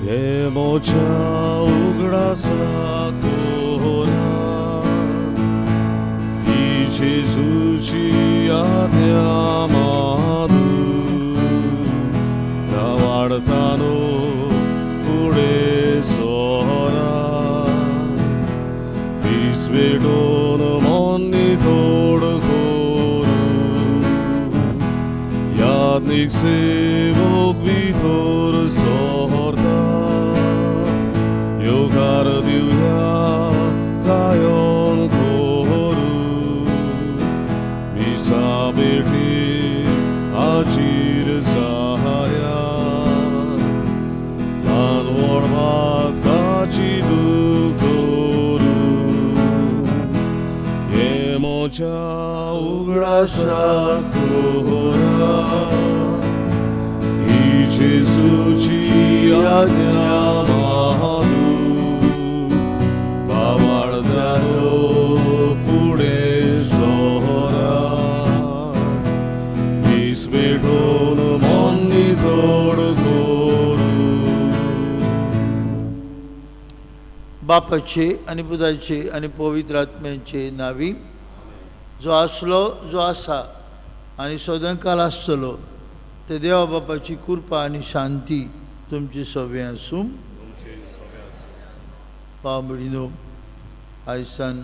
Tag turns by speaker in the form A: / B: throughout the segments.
A: हे मोच्या उगडासा कोरा ही जेजूची आज्ञा मानू वाडतानो फुडें सोरा दीस भेटोन मन नितळ करूं याज्ञीक सेवक भितर सरता येवकार दिवया गायन करूं मिसा भेटी हाजीर जाया ल्हान व्हड भातकाची दूख धरूं हे मोच्या उगडासा कोरा ही जेजूची आज्ञा मानू बाबाळदारो फुडें सोरा दीस भेटोन मन नितळ करूं.
B: बापाचे आनी पुताचे आनी पवित्र आत्म्याचे नावी, जो आसलो, जो आसा आनी सदांकाल आसतलो ते देवा बापाची कृपा आनी शांती तुमची सगळें आसूं. भाव भयणीनो, आयसान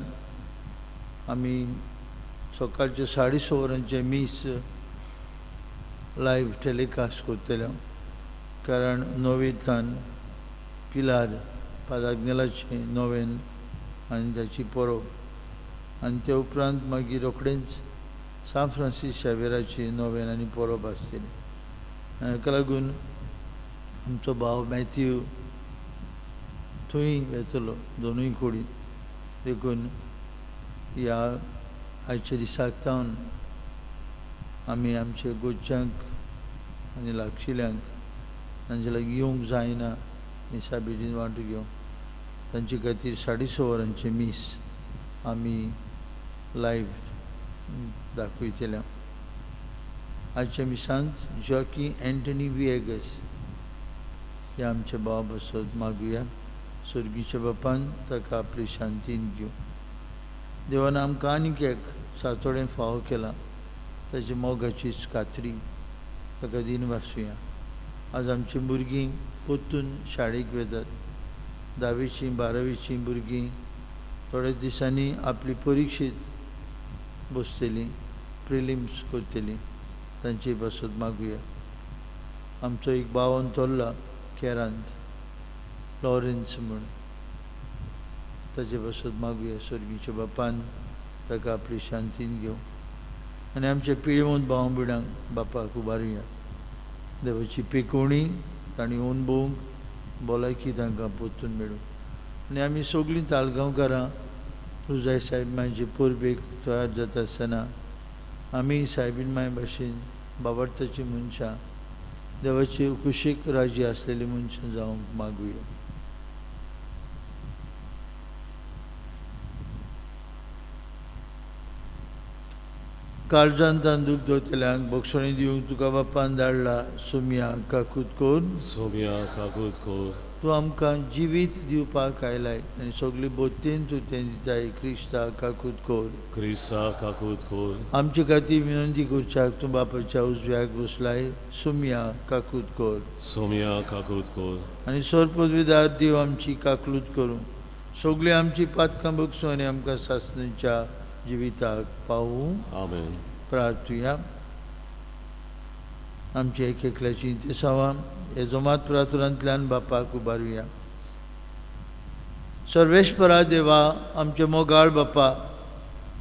B: आमी सकाळचे 6:30 वरांचें मीस लायव्ह टेलिकास्ट करतले, कारण नोवेतान पिलार पादाग्नेलाचें नोवेन आनी ताची परब आनी ते उपरांत मागीर रोखडेंच सांत फ्रांसीस शावेराची नोवेन आनी परब आसतली. आनी हाका लागून आमचो भाव मॅथ्यू थंय वेतलो दोनूय कुडीन, देखून ह्या आयच्या दिसाक तावन आमी आमच्या गोच्यांक आनी लागशिल्यांक तांचे लागीं येवंक जायना मिसा बेगीन वांटो घेवंक, तांचे खातीर 6:30 वरांचें मीस आमी लायव्ह दाखयतले. आयच्या मिसांत जॉकी एंटनी विएगस ह्या आमच्या भावा बसत मागुया. स्वर्गीच्या बापान ताका आपली शांतीन घेवं. देवान आमकां आनीक एक सातोडें फावो केलां, ताच्या मोगाची खात्री ताका दिन वासुया. आज आमचीं भुरगीं परतून शाळेक वेतात. 10वीचीं 12वीचीं भुरगीं थोड्याच दिसांनी आपली परिक्षेत बसतलीं, प्रिलिम्स करतलीं, तांचे पासत मागुया. आमचो एक भाव अंतरला केरांत, लॉरेन्स म्हूण, ताचे पासत मागुया. स्वर्गीच्या बापान ताका आपली शांतीन घेवं आनी आमच्या पिळवंत भाव भयणांक बापाक उबारुया. देवाची पेकोवणी तांणी अणभवूंक, भलायकी तांकां परतून मेळूं. आनी आमी सगळीं तालगांवकारां रुजाय सायब मांयचे परबेक तयार जाता आसतना आमी सायबीन मांय भाशेन बाबार्थाची मनशां, देवाचे कुशीक राजी आसलेली मनशां जावंक मागुया. काळजान तांदूक दवरतल्यांक बक्षणी दिवंक तुका बापान धाडला. सोमया काकूत कोर,
A: सोमया काकूत कोर.
B: तूं आमकां जिवीत दिवपाक आयलाय आनी सगळी बोत्तेन तूं तें दिताय. क्रिस्ता काकूत कोर,
A: क्रिस्ता काकूत कोर.
B: आमचे खातीर विनंती करच्याक तूं बापाच्या उजव्याक बसलाय. सोमया काकूत कोर,
A: सोमया काकूत कोर.
B: आनी सर्पविदार देव आमची काकलूत करूं, सगळीं आमची पातकां बगसूं आनी आमकां सासणीच्या जिविताक पावूं.
A: आमेन.
B: प्रार्थुया. आमची एक एकल्याची इंतेसांवां हे जोमात प्रार्थनांतल्यान बापाक उबारुया. सर्वेश्वरा देवा, आमचे मोगाळ बापा,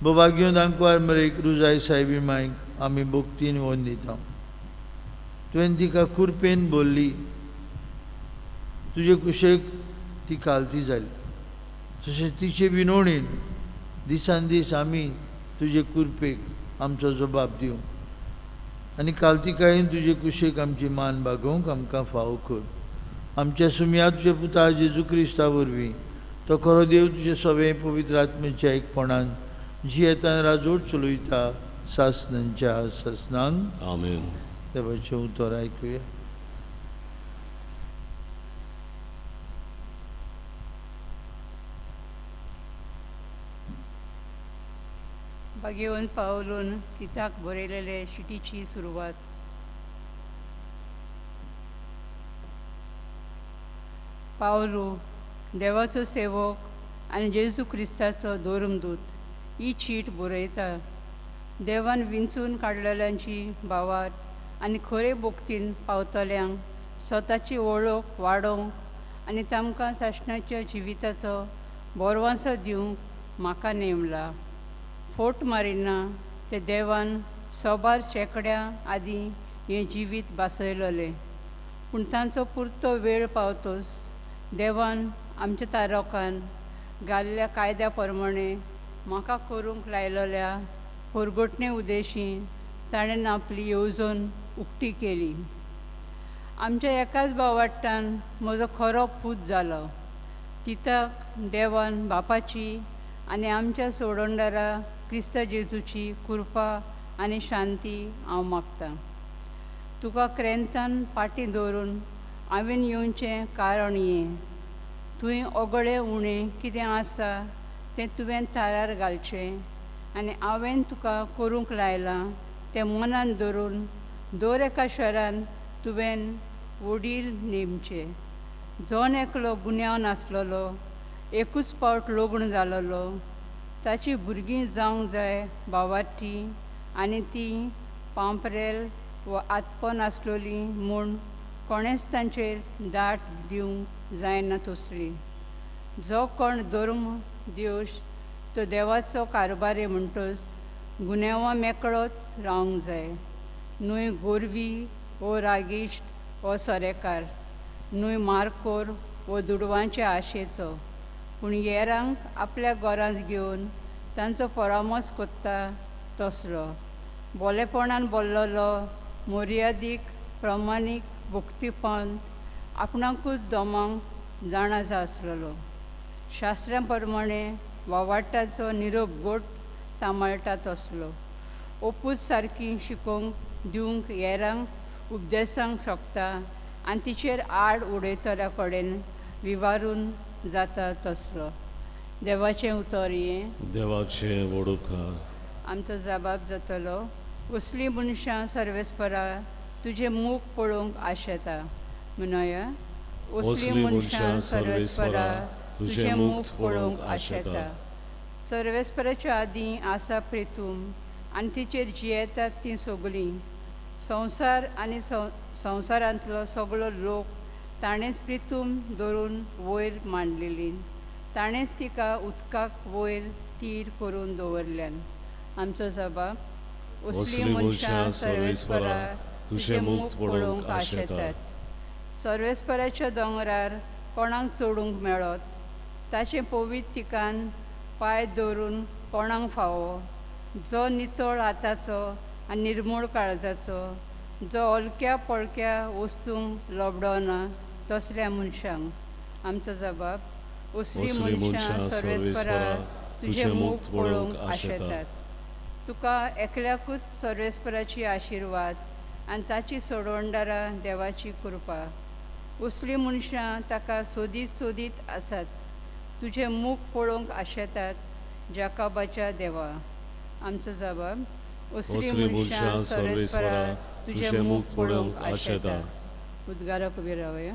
B: बाबा घेवन आंकवार मरेक रुजाय सायबी मायक आमी भक्तीन वोन दिता. तुवें तिका कुरपेन बोल्ली, तुजे कुशेक ती कालती जाली. तशेंच तिचे विनोणेन दिसान दीस आमी तुजे कुरपेक आमचो जबाब दिवंक आनी कालतिकायेन तुजे कुशेक आमची मान बागोवंक आमकां फावो कर. आमच्या सुमया तुजे पुता जेजू क्रिस्ता वरवीं तो खरो देव तुजे सगळे पवित्र आत्म्याच्या एकपणान जियेतान राजोड चलयता सासनांच्या सासनांक.
A: आमेन.
B: देवाचें उतर आयकुया.
C: भाग्यवंत पावलून तिताक बरयलेले शिटीची सुरवात. पावलू, देवाचो सेवक आनी जेजू क्रिस्ताचो धर्मदूत, ही चीट बरयता. देवान विंचून काडलेल्यांची भावार आनी खरे भक्तीन पावतल्यांक स्वताची वळख वाडोवंक आनी तांकां सासणाच्या जिविताचो बोरवांसो दिवंक म्हाका नेमला. फोट मारिना ते देवान सोबार शेंकड्यां आदीं हें जिवीत भासयलेलें, पूण तांचो पुरतो वेळ पावतोच देवान आमच्या तारोकान घाल्ल्या कायद्या प्रमाणे म्हाका करूंक लायलेल्या पोरगोटणे उदेशीन ताणें आपली येवजण उक्ती केली. आमच्या एकाच भावाट्टान म्हजो खरो पूत जालो. तिताक देवान बापाची आनी आमच्या सोडणदारा क्रिस्त जेजूची कृपा आनी शांती हांव मागतां. तुका क्रेंतान पाटी दवरून हांवें येवचें कारण हें, तुवें ओगळे उणें कितें आसा तें तुवें थारार घालचें आनी हांवें तुका करूंक लायलां तें मनान धरून दर एका शहरान तुवें वडील नेमचे. जण एकलो गुन्यांव नासलेलो, एकूच पावट लग्न जालेलो, ताची भुरगीं जावंक जाय भावाटी आनी ती पांपरेल वा आत्पन आसलेली म्हूण कोणेंच तांचेर दाट दिवंक जायना तसली. जो कोण धर्म देश तो देवाचो कारभारी म्हणटच गुन्यांवा मेकळोच रावंक जाय, न्हय गोरवी वो रागिश्ट वो सोरेकार, न्हय मारकोर वो दुडवांचे आशेचो, पूण येरांक आपल्या घरांत घेवन तांचो परामर्श कोत्ता तसलो, बोलेपणान बोल्लोलो, मर्यादीक प्रमाणीक भक्तीपण आपणाकूच दोमांक जाणा आसलेलो, शास्त्रा प्रमाणे वावाटाचो निरोप गोट सांबाळटा तसलो, ओपूच सारकी शिकोवंक दिवंक येरांक उपदेसांक शकता आनी तिचेर आड उडयतल्या कडेन विवारून जाता तसलो. देवाचें उतर हें.
A: देवाचें व्हड उपकार.
C: आमचो जबाब जातलो. असलीं मनशां सर्वेस्परा तुजें मूख पळोवंक आशेता. म्हणया, असलीं मनशां सर्वेस्परा तुजें मूख पळोवंक आशेता. सर्वेस्पराच्या आदीं आसा प्रेतूम आनी तिचेर जियेतात तीं सगळीं. संवसार आनी संवसारांतलो सगळो लोक ताणेंच प्रितूम धरून वयर मांडलेली, ताणेंच तिका उदकाक वयर तीर करून दवरल्यान. आमचो जबाब, असलीं मनशां सर्वेस्परा तुजें मूख पळोवंक आशेतात. सर्वेस्पराच्या दोंगरार कोणाक चडूंक मेळत, ताचें पवित्र ठिकाण पांय दवरून कोणाक फावो, जो नितळ हाताचो आनी निर्मूळ काळजाचो, जो हलक्या पळक्या वस्तूंक लोबडोना तसल्या मनशांक. आमचो जबाब, असलीं मनशां सर्वेस्परा तुजें मूख पळोवंक आशेतात. तुका एकल्याकूच सर्वेस्पराची आशिर्वाद आनी ताची सोडवणदारा देवाची कृपा. असलीं मनशां ताका सोदीत सोदीत आसात, तुजें मूख पळोवंक आशेतात जाकाबाच्या देवा. आमचो जबाब, असलीं मनशां सर्वेस्परा तुजें मूख पळोवंक आशेतात. उद्गाराक उबे रावया.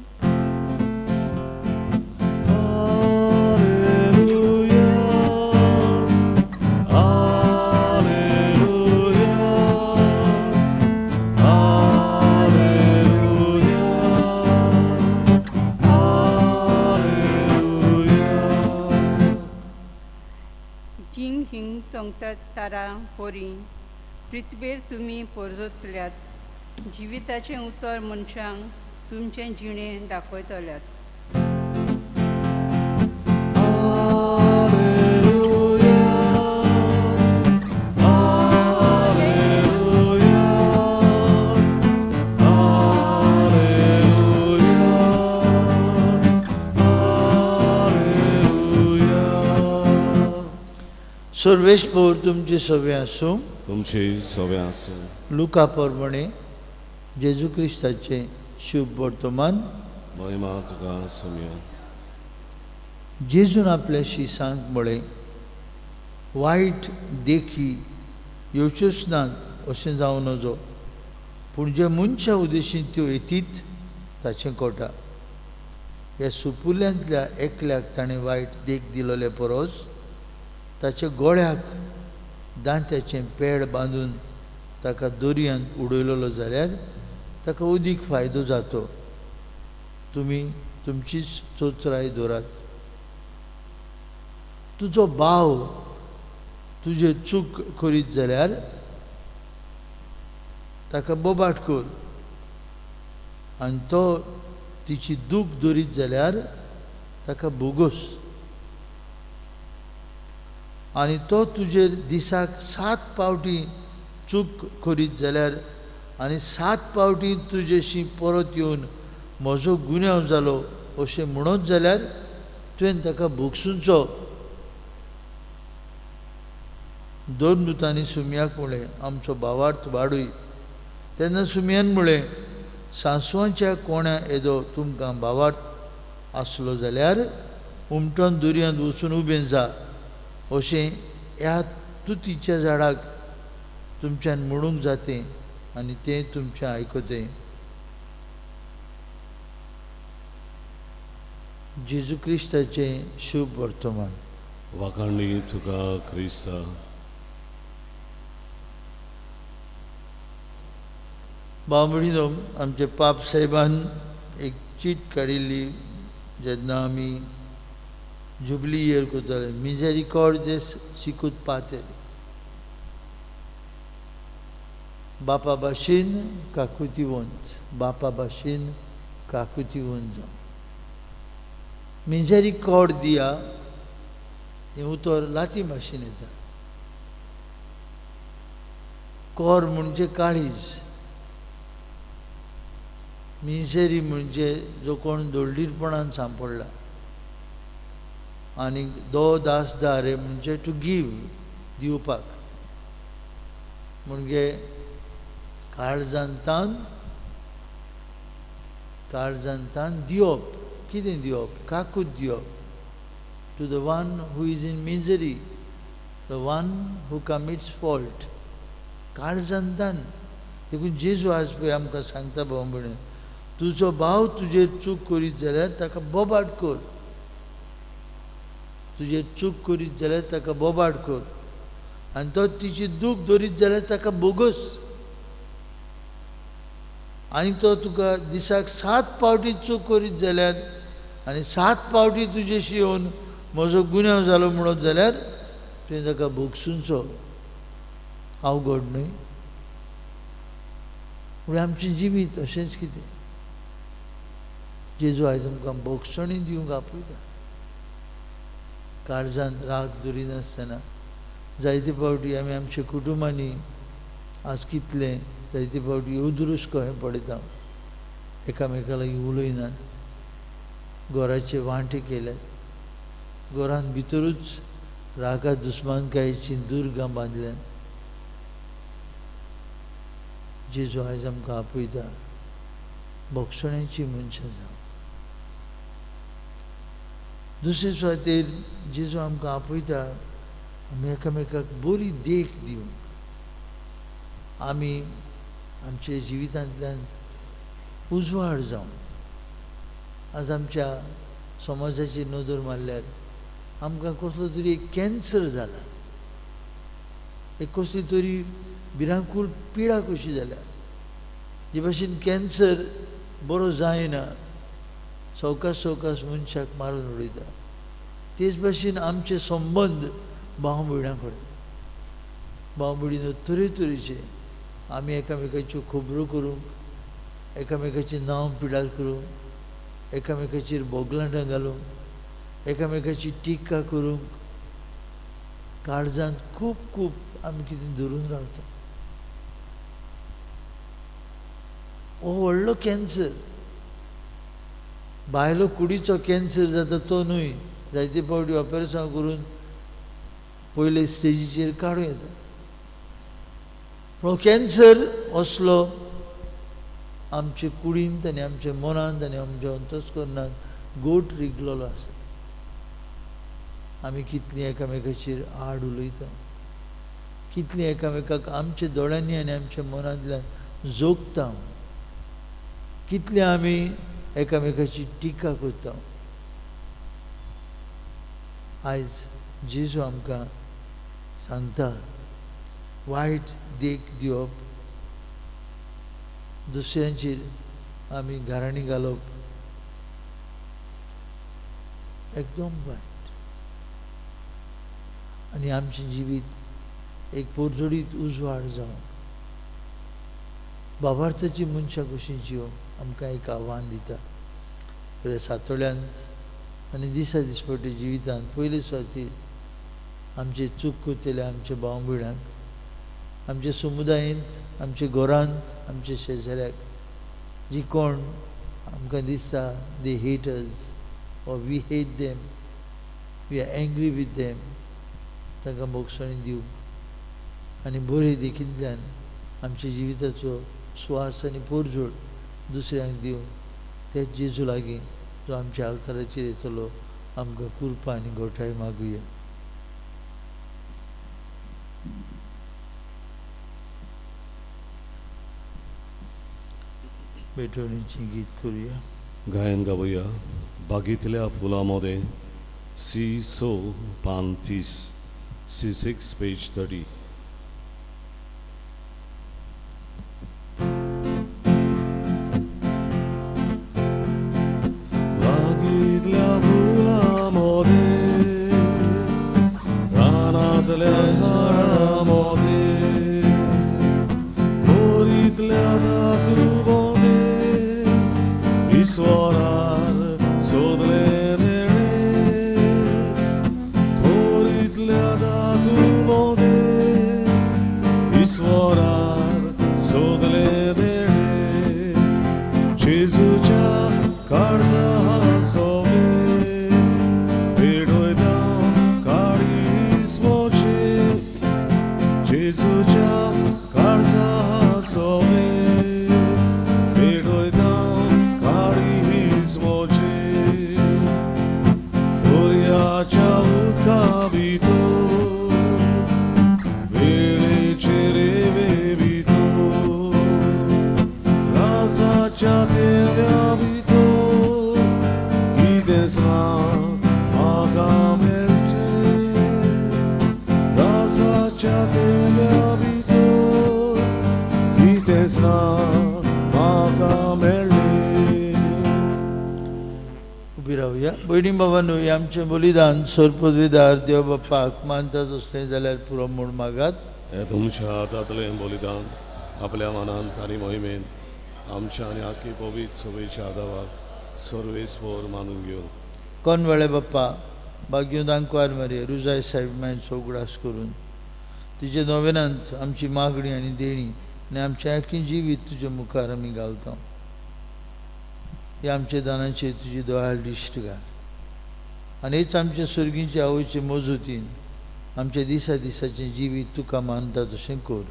C: तारा पोरी पृथ्वीर तुमी पोरजोतल्यात, जिविताचें उतर मनशांक तुमचें जिणें दाखयतल्यात.
B: सर्वेस्पोर तुमचे सवे आसूं.
A: तुमचे सवे आसूं.
B: लुका प्रमाणे जेजू क्रिस्ताचें शुभ वर्तमान.
A: महिमा तुका सुमया.
B: जेजून आपल्या शिसांक म्हळें, वायट देखी येवच्योच नात अशें जावं नजो, पूण जे मनशा उद्देशीन त्यो येतीत ताचें कोटा। ह्या सुपुल्यांतल्या एकल्याक ताणें वायट देख दिलोले परस ताच्या गोळ्याक दांत्याचें पेड बांदून ताका दर्यांत उडयलेलो जाल्यार ताका अदीक फायदो जातो। तुमी तुमचीच चोचराय दवरात। तुजो भाव तुजे चूक करीत जाल्यार ताका बोबाट कर आनी तो तिची दूख दरीत जाल्यार ताका भोगोस। आनी तो तुजेर दिसाक 7 पावटी चूक करीत जाल्यार आनी 7 पावटी तुजेशी परत येवन म्हजो गुन्यांव जालो अशें म्हणत जाल्यार तुवें ताका भोगसुचो। 2 दुतांनी सुमयाक म्हळें, आमचो भावार्थ वाडूय। तेन्ना सुमयान म्हळें, सांसवांच्या कोण्या येदो तुमकां भावार्थ आसलो जाल्यार उमटोन दर्यांत वचून उबें जा अशें ह्या तुतीच्या झाडाक तुमच्यान म्हणूंक जातें आनी तें तुमचें आयकतें। जेजू क्रिस्ताचें शुभ वर्तमान।
A: वाखाणणी तुका क्रिस्ता।
B: भाव भयणीनो, आमचे पाप साहेबान एक चीट काडिल्ली जेन्ना आमी जुबली इयर करताले, मिजेरिकॉर्ड सिकूत पातेर, बापा भाशेन काकुतीवंत, बापा भाशेन काकुतीवंत जावं। मिजेरिकॉर्ड दिया हें उतर लातीन भाशेन येता। कॉर म्हणजे काळीज, मिजेरी म्हणजे जो कोण दोल्डीरपणान सांपडला, आनी दो दास दारे म्हणजे टू गिव, दिवपाक। म्हणजे काळजांतान, काळजांतान दिवप। कितें दिवप? काकूत दिवप। To the one who is in misery, the one who commits fault, काळजांतान। देखून जेजू आज पळय आमकां सांगता, भाव भयणी, तुजो भाव तुजेर चूक करीत जाल्यार ताका बोबाट कर, तुजेर चूक करीत जाल्यार ताका बोबाट कर आनी तो तिची दूख दरीत जाल्यार ताका बोगस। आनी तो तुका दिसाक 7 पावटी चूक करीत जाल्यार आनी 7 पावटी तुजेशी येवन म्हजो गुन्यांव जालो म्हणत जाल्यार तुवें ताका भोगसुचो। अवघड न्हय? पूण आमचें जिवीत अशेंच कितें, जेजू आयज आमकां भोगसणी दिवंक आपयता। काळजांत राग दवरिनासतना जायते पावटी आमी आमच्या कुटुंबांनी आज कितलें जायते पावटी अदृश्ट कशें पळयता, एकामेका लागीं उलयनात, घराचे वांटे केल्यात, घरांत भितरूच रागा दुस्मानकायेचीं दुर्गां बांदल्यांत। जेजू आयज आमकां आपयता, भोगसण्याची मनशां जावं। दुसरे सुवातेर जेजू आमकां आपयता आमी एकामेकाक बरी देख दिवंक, आमी आमच्या जिवितांतल्यान उजवाड जावन। आज आमच्या समाजाची नदर मारल्यार आमकां कसलो तरी एक कॅन्सर जाला, एक कसली तरी भिरांकूळ पिडा कशी जाल्या। जे भाशेन कॅन्सर बरो जायना, सवकास सवकास मनशाक मारून उडयता, तेच भाशेन आमचे संबंद भाव भयणां कडेन, भाव भयणीनो तरेतरेचे आमी एकामेकाच्यो खबरो करूंक, एकामेकाचें नांव पिडार करूंक, एकामेकाचेर बोगलांटां घालूंक, एकामेकाची टिका करूंक काळजांत खूब खूब आमी कितें धरून रावता। हो व्हडलो कॅन्सर, भायलो कुडीचो कॅन्सर जाता तो न्हय, जायते फावटी ऑपरेशन करून पयले स्टेजीचेर काडूं येता। पूण कॅन्सर असलो आमचे कुडींत आनी आमच्या मनांत आनी आमच्या अंतस्करणांत गोट रिगलेलो आसा। आमी कितलीं एकामेकाचेर आड उलयता, कितलीं एकामेकाक आमच्या दोळ्यांनी आनी आमच्या मनांतल्यान जोगता, कितलें आमी एकामेकाची टिका करता. आयज जेजू आमकां सांगता, वायट देख दिवप, दुसऱ्यांचेर आमी घाराणी घालप एकदम वायट. आनी आमचें जिवीत एक पोरजोडीत उजवाड जावंक बाबार्थाची मनशां कशीं जिवंक आमकां एक आव्हान दिता. बरें सातोळ्यांत आनी दिसा दिसपट्टे जिवितांत पयले सुवातेर आमचे चूक करतले आमच्या भाव भयणांक, आमच्या समुदायेंत, आमच्या घरांत, आमच्या शेजाऱ्याक जी कोण आमकां दिसता they hate us or we hate them, we are angry with them, तांकां भोगसणी दिवंक आनी बरे देखींतल्यान आमच्या जिविताचो स्वास आनी पोरजोड दुसऱ्यांक दिवन त्याच जेजू लागीं जो आमच्या आल्ताराचेर येतलो आमकां कृपा आनी घोटाय मागुया. भेटवणीचें गीत करुया.
A: गायन गावया बागेंतल्या फुलां मदें सी स पान 30, C6 page 30. बागेंतल्या फुलां मदें रानांतल्या झाडां मदें खोरींतल्या धातू मदें ईश्वरार सोदलें देणें खोरींतल्या धातू मदें ईश्वरार सोदलें देणें जेजूच्या काळजा सोबें पेटयता काळीज म्हजें जेजूच्या काळजा सोबें पेटयता काळीज म्हजें दर्याच्या उदका भितर वेळेचे रेवे भितर राजाच्या देव्या भितर कितेंच ना म्हाका मेळचें राजाच्या देव्या भितर कितेंच ना म्हाका मेळ्ळें.
B: उबी रावया. भयणी बाबांनो, हें आमचें बलिदान सर्पदविदार देव बापाक मानता तसलें जाल्यार पुरो म्हूण मागात.
A: हें तुमच्या हातांतलें बलिदान आपल्या मनांत आनी मोहिमेन आमच्या आनी आखी पवित्र सभेच्या आदावाक सर्वेस्पर मानून घेवन
B: कोनवेळे बाप्पा बागयों दांकवार मारये रुजाय साहेब मांयचो उगडास करून तिचे नोवेनांत आमची मागणी आनी देणी आनी आमचें आखी जिवीत तुजे मुखार आमी घालता. हे आमच्या दानाचेर तुजी दोळ्यार दिश्ट घाल आनी हेच आमचे सर्गीचे आवयचे मजूतीन आमच्या दिसा दिसाचें जिवीत तुका मानता तशें कर.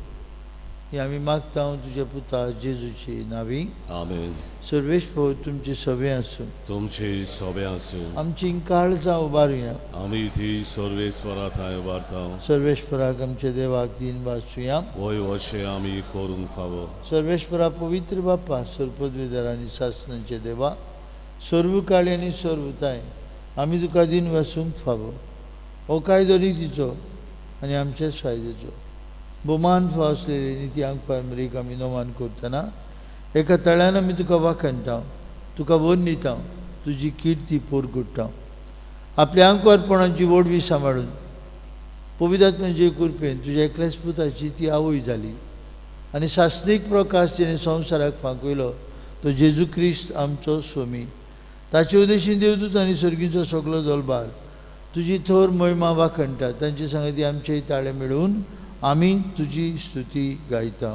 B: हें आमी मागता तुज्या पुता जेजूचे नांवी.
A: आमेन.
B: सर्वेस्पर तुमचे सभे आसूं.
A: तुमचे सोबे आसूं.
B: आमची काळजां उबारुया.
A: आमी ती सर्वेस्परा थंय उबारता.
B: सर्वेस्पराक आमच्या देवाक दिन वाचुया.
A: वय वशें आमी करूंक फावो.
B: सर्वेस्परा पवित्र बाप्पा सर्पद्वेदार आनी सासणाचे देवा सर्व काळी आनी सर्वताय आमी तुका दिन वासूंक फावो. हो कायदो नितीचो आनी आमच्याच फायद्याचो भोवमान फाव आसलेले निती आंकपार मरेक आमी नोमान करतना एका तळ्यान आमी तुका वाखणटा, तुका वर्णिता, तुजी किर्ती पोरगुट्टा. आपल्या आंकवारपणाची व्हडवी सांबाळून पवित्रात्म्याचे कृपेन तुज्या एकल्याच पुताची ती आवय जाली आनी सासणीक प्रकाश तिणें संवसाराक फांकयलो तो जेजू क्रिस्त आमचो स्वामी. ताचे उदेशीन देवदूत आनी सर्गीचो सगलो दलबार तुजी थोर महिमा वाखणटा. तांचे सांगती आमचे ताळे मेळून आमी तुजी स्तुती गायता.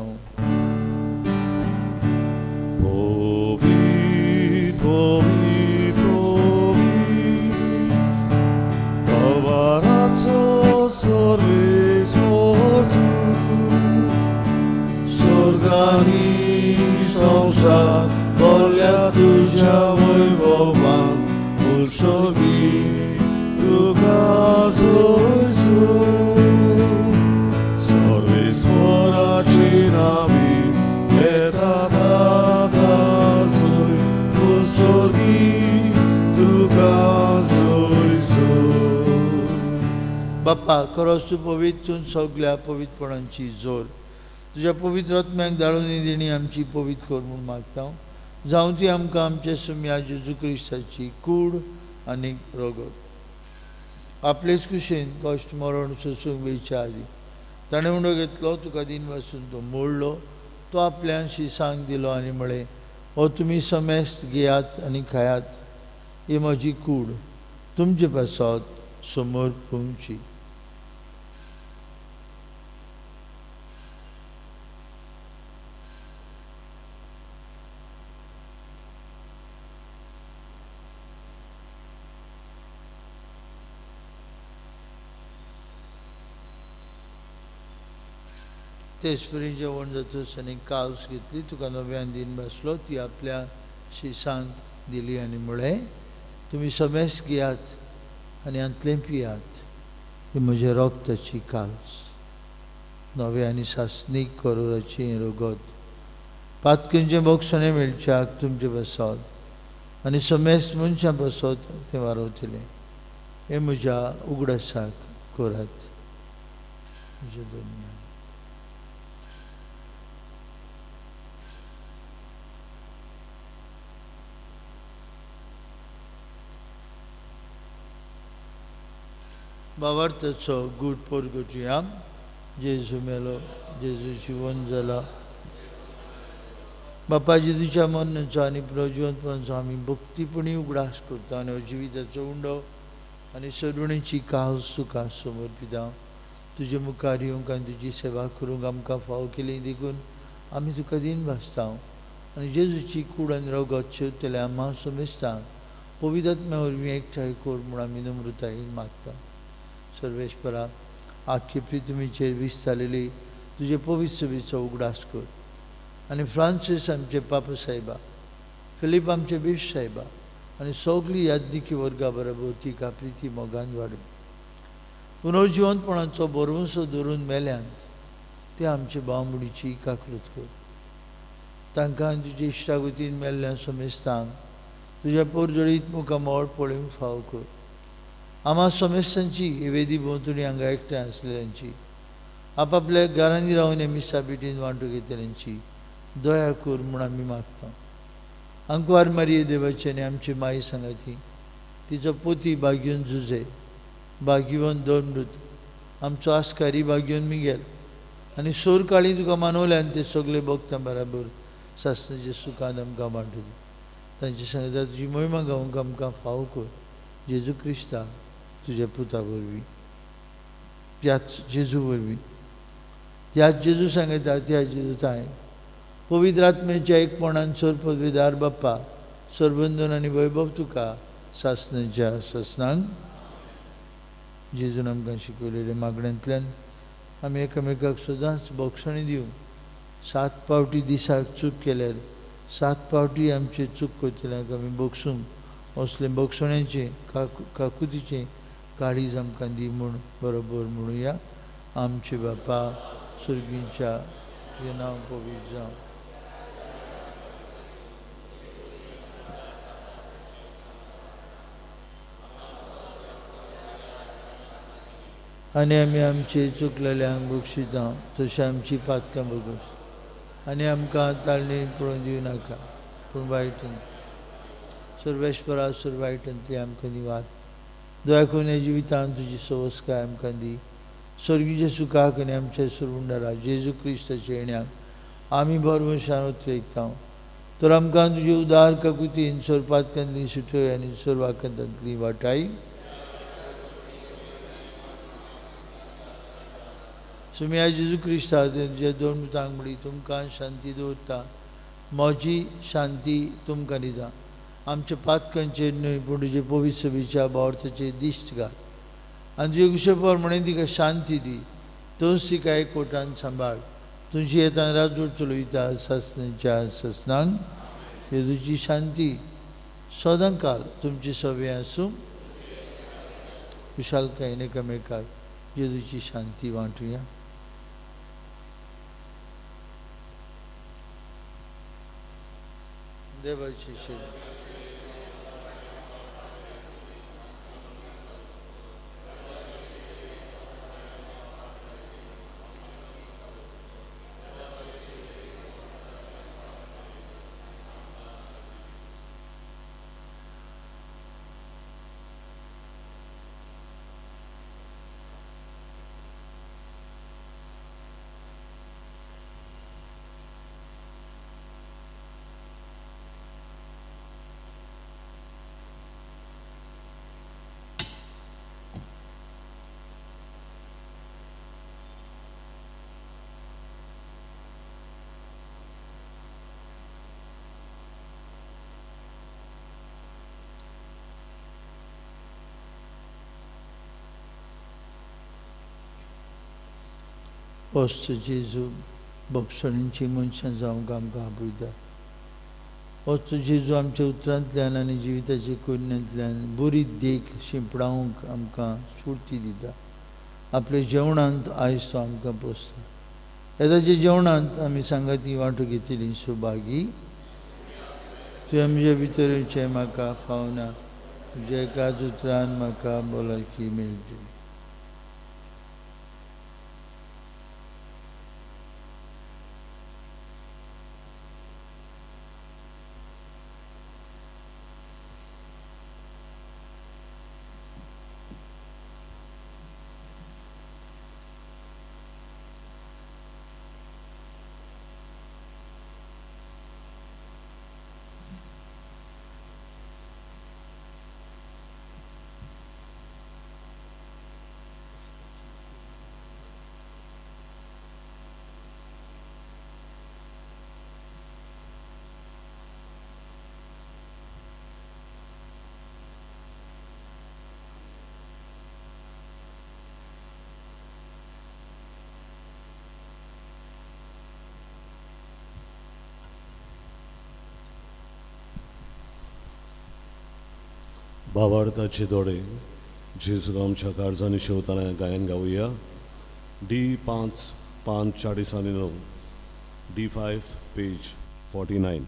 A: पवित्र पवित्र पवित्र सर्वेस्पर तूं स्वर्गानी संवसार भरल्या तुज्या वैभवान उत्सवी तुका जोयसूं.
B: बाप्पा खरोच तूं पवित्र, तूं सगल्या पवित्रपणांची जोर। तुज्या पवित्र आत्म्याक धाडून ही देणी आमची पवित्र कर म्हूण मागता। जावं ती आमकां आमच्या सुम्या जेजू क्रिस्ताची कूड आनी रगत। आपलेच कुशीन कश्ट मरण सोसूंक वेच्या आदीं ताणें उंडो घेतलो, तुका दिन वासून तो मोडलो, तो आपल्यान शिसांक दिलो आनी म्हळें, हो तुमी समेस्त घेयात आनी खायात, ही म्हजी कूड तुमचे पासत समोर पुंची। तेच परी जेवण जातच आनी कावस घेतली, तुका नव्यान दिन बसलो, ती आपल्या शिसांक दिली आनी म्हळें, तुमी समेस्त घेयात आनी हांतलें पियात, ही म्हज्या रक्ताची काल्स, नव्या आनी सासणीक करोराची रगत, पातकेंचें बोगसणें मेळच्याक तुमचे पासत आनी समेस्त मनशां पासत तें वारवतलें। हें म्हज्या उगडासाक करात। म्हज्या दोनया भावार्थाचो गूट परगटुया। जेजू मेलो, जेजू जिवन जाला। बापा जेजूच्या मरणाचो आनी पुनर्जिवंतपणाचो आमी भक्तीपणी उगडास करता आनी जिविताचो उंडो आनी सरुणेची कास तुका समर्पिता। तुजे मुखार येवंक आनी तुजी सेवा करूंक आमकां फावो केली देखून आमी तुका दिन भासता आनी जेजूची कूड आनी रगत शेवतल्या आम्हा समेस्तांक पवित्र आत्म्या वरवीं एकठांय कर म्हूण आमी नम्रतायेन मागता। सर्वेश्वरा, आख्खी पृथ्वीचेर विस्तारलेली तुजे पवित्र सभेचो उगडास कर आनी फ्रांसीस आमचे पापा साहेबा, फिलीप आमचे बीश साहेबा आनी सगली याज्ञिकी वर्गा बरोबर तिका प्रिती मोगान वाडून पुनर्जिवंतपणाचो भरवंसो धरून मेल्यांत ते आमचे भावमुडीची काकृत कर। तांकां तुजे इश्टागतीन मेल्ल्या समेस्तांक तुज्या पोरजळीत मुखामळ पळोवंक फावो कर। आम्हा समेस्तांची वेदी भोंवतणी हांगा एकठांय आसलेल्यांची, आपापल्या घरांनी रावन मिसा भेटीन वांटो घेतल्यांची दया कर म्हूण आमी मागता। आंकवार मारिये देवाची आनी आमची माई सांगाती, तिचो पोती बागयोन जुजे, बागयोन दोनमृत, आमचो आस्कारी बागयोन मिगेल आनी सोर काळी तुका मानवल्यान ते सगळे भक्तां बराबर सासणाचे सुखान आमकां वांटू दी। तांचे सांगता तुजी मोहिमा गावंक आमकां फावो कर। जेजू क्रिस्ता तुज्या पुता वरवीं, त्याच जेजू वरवीं, त्याच जेजू सांगता, त्या जेजू ताय पवित्र आत्म्याच्या एकपणान सर पदवीदार बाप्पा सरबंधन आनी वैभव तुका सासणाच्या सासणांक। जेजून आमकां शिकयलेले मागण्यांतल्यान आमी एकामेकाक सदांच बोगसणी दिवन 7 पावटी दिसाक चूक केल्यार 7 पावटी आमची चूक करतल्यांक आमी बोगसूंक असले बोगसण्याचें काकुतीचें काळीज आमकां दी म्हूण बरोबर म्हणुया। आमचे बापा सुर्गींच्या, तुजें नांव पवित्र जावं, आनी आमी आमचे चुकलेल्यांक बक्षिता तशें आमची पातकां बगस आनी आमकां ताळणी पळोवन दिवं नाका, पूण वायटंतली सर्वेश्वरा सर वायटंतली आमकां निवार। दया करून ह्या जिवितांत तुजी सवस्काय आमकां दी। स्वर्गीच्या सुखाक आनी आमच्या सुरवंडारा जेजू क्रिस्ताच्या येण्याक आमी भरवंशान उतरयता। तर आमकां तुजे उदार काकुतीन सोरपातकांतली सुटय आनी सोरवाकांतली वाटाय। सुम्या जेजू क्रिस्ता तुज्या दोन मृतांक म्हळी, तुमकां शांती दवरता, म्हजी शांती तुमकां दिता। आमच्या पातकांचेर न्हय पूण तुजे पवित्र सभेच्या भावार्थाचेर दिश्ट घाल आनी तुजे कुशे प्रमाणे तिका शांती दी। तूंच तिका एकवटान सांबाळ। तुजी येतान राजवट चलयता सासणाच्या सासणांक। जेजूची शांती सदांकाल तुमची सभे आसूं। खुशालकायेन एकामेकाक जेजूची शांती वांटुया। देवाची सेवा। वस्त जेजू भोगसणींची मनशां जावंक आमकां आपयता. वस्त जेजू आमच्या उतरांतल्यान आनी जिविताच्या कोन्यांतल्यान बरी देख शिंपडावंक आमकां स्फूर्ती दिता. आपल्या जेवणांत आयज तो आमकां पोसता. येदाच्या जेवणांत आमी सांगाती वांटो घेतली सुभागी. तुवें म्हज्या भितर येवचें म्हाका फावना, तुज्या एकाच उतरान म्हाका भलायकी मेळटली.
A: भावार्थाचे दोडे जेजू आमच्या काळजांनी शेवताना गायन गावया. डी 5 5 40 आनी 9, डी 5 पेज 49.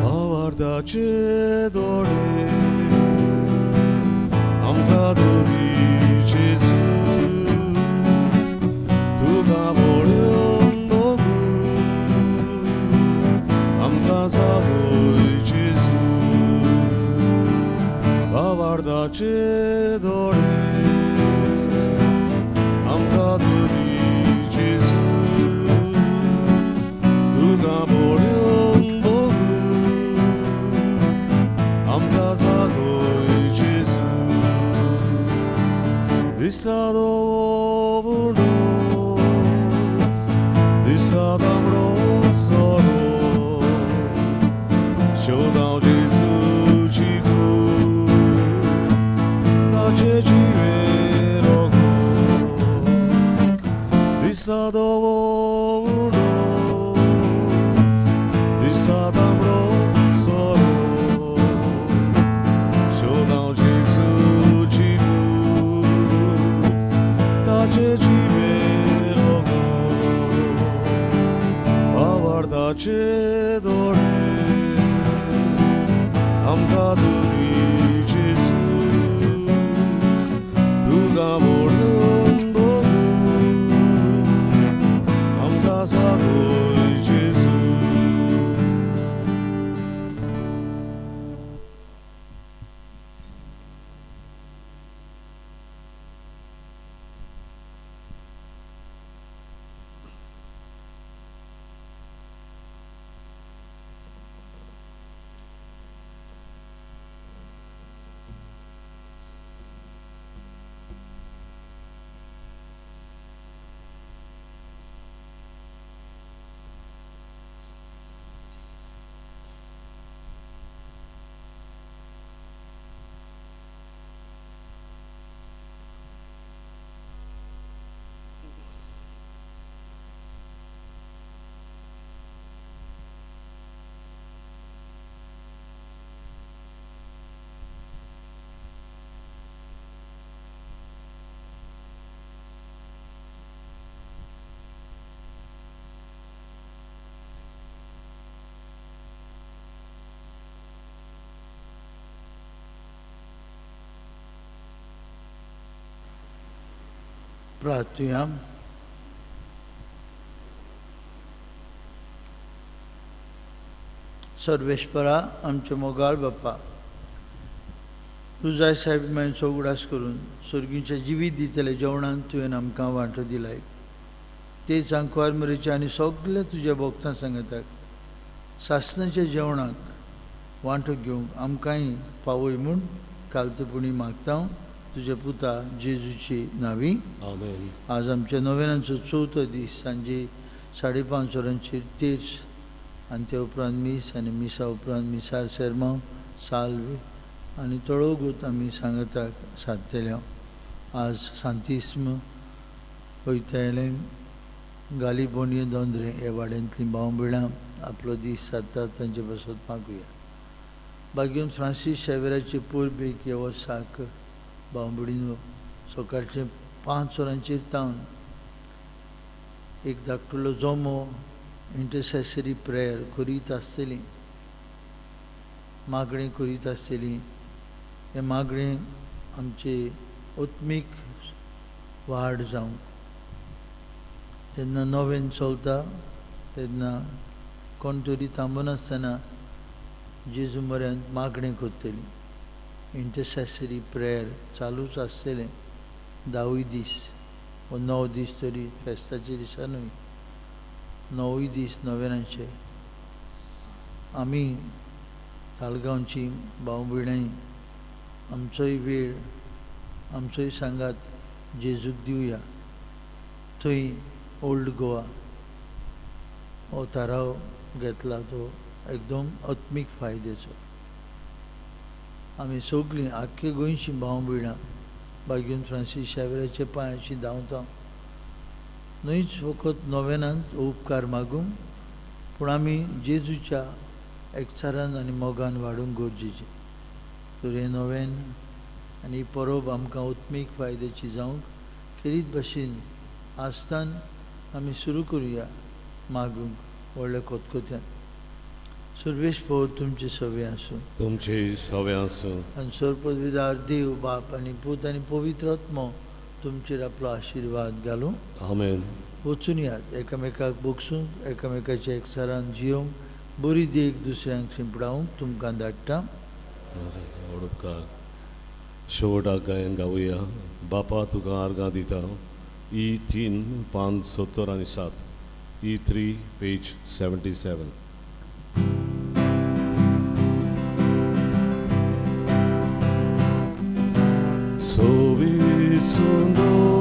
A: भावार्थाचे दोडे आमकां दुदी जेजू, तुका पळोवन बघू आमकां जागय जेजू. भावार्थाचे दोडे आमकां दुदी जेजू, तुका पळोवन बघू आमकां जागय जेजू. दिसता दवो दिसता तांबडो सोरो, शेवदांव जेजूची कूड ताचे जिवे रोगो. दिसता दवो दिसता तांबडो सोरो, शेवदांव जेजूची कूड ताचे जिवे रोगो. भावार्थाचे दोडे आमकां दुदी जेजू, तुका पळोवन बघू आमकां जागय जेजू.
B: प्रार्थुया. सर्वेस्परा आमचे मोगाळ बाप्पा, तुझ्या साहेब मांयचो उगडास करून सर्गीच्या जिवीत दितले जेवणान तुवें आमकां वांटो दिलाय. तेच आंकवार मरेच्या आनी सगळ्या तुज्या भक्तां सांगतात सासणाच्या जेवणाक वांटो घेवंक आमकांय पावय म्हूण कालतेपणी मागता तुज्या पुता जेजूची नावी.
A: आमेन.
B: आज आमच्या नोवेनांचो चवथो दीस सांजे 5:30 वरांचेर तेर्स आनी ते उपरांत मीस आनी मिसा उपरांत मिसार सेरमांव साल्व आनी थोडो गूत आमी सांगाताक सारतले. आज सांतिस्म वयताले गाली बोंडये दोंद्रे हे वाड्यांतलीं भाव भयणां आपलो दीस सारतात, तांचे पासत मागुया. बागेवन फ्रांसीस शेवेराचे परबेक हे वर्साक भाव भयणीनो सकाळचे 5 वरांचेर तावन एक धाकटुलो जमो इंटरसेसरी प्रेयर करीत आसतली, मागणें करीत आसतली. हें मागणें आमचे आत्मीक वाड जावंक. जेन्ना नवेन चलता तेन्ना कोण तरी थांबनासतना जेजू म्हऱ्यांत मागणें करतली. इंटरसेसरी प्रेयर चालूच आसतलें 10 दीस वा 9 दीस तरी, फेस्ताचे दिसा न्हय, 9 दीस नवेनाचे. आमी ताळगांवची भाव भयणां आमचोय वेळ आमचोय सांगात जेजूक दिवया. थंय ओल्ड गोवा हो थाराव घेतला तो एकदम आत्मीक फायद्याचो. आमी सगळीं आख्खे गोंयची भाव भयणां बागेवन फ्रांसीस शावेराच्या पांयाची धांवता न्हयच फकत नोवेनांत उपकार मागूंक, पूण आमी जेजूच्या एकचारान आनी मोगान वाडूंक गरजेचें. तर हें नोवेन आनी ही परब आमकां आत्मीक फायद्याची जावंक खेरीत भाशेन आसतान आमी सुरू करुया मागूंक व्हडल्या कोतकोत्यान. सर्वेस्पर तुमचे सवे आसूं,
A: तुमचे सवे आसूं.
B: आनी सर्वपदवीदार देव बाप आनी पूत आनी पवित्र आत्मो तुमचेर आपलो आशिर्वाद घालूं.
A: आमेन.
B: वचून यात एकामेकाक बगसूंक, एकामेकाच्या एकचारान जियोवंक, बरी देख दुसऱ्यांक शिंपडावंक तुमकां धाडटा.
A: उपकार. शेवटाक गायन गावया बापा तुका आर्गां दिता. ई 3 5 70 आनी 7, ई 3 पेज 77. सोबीत सुंदर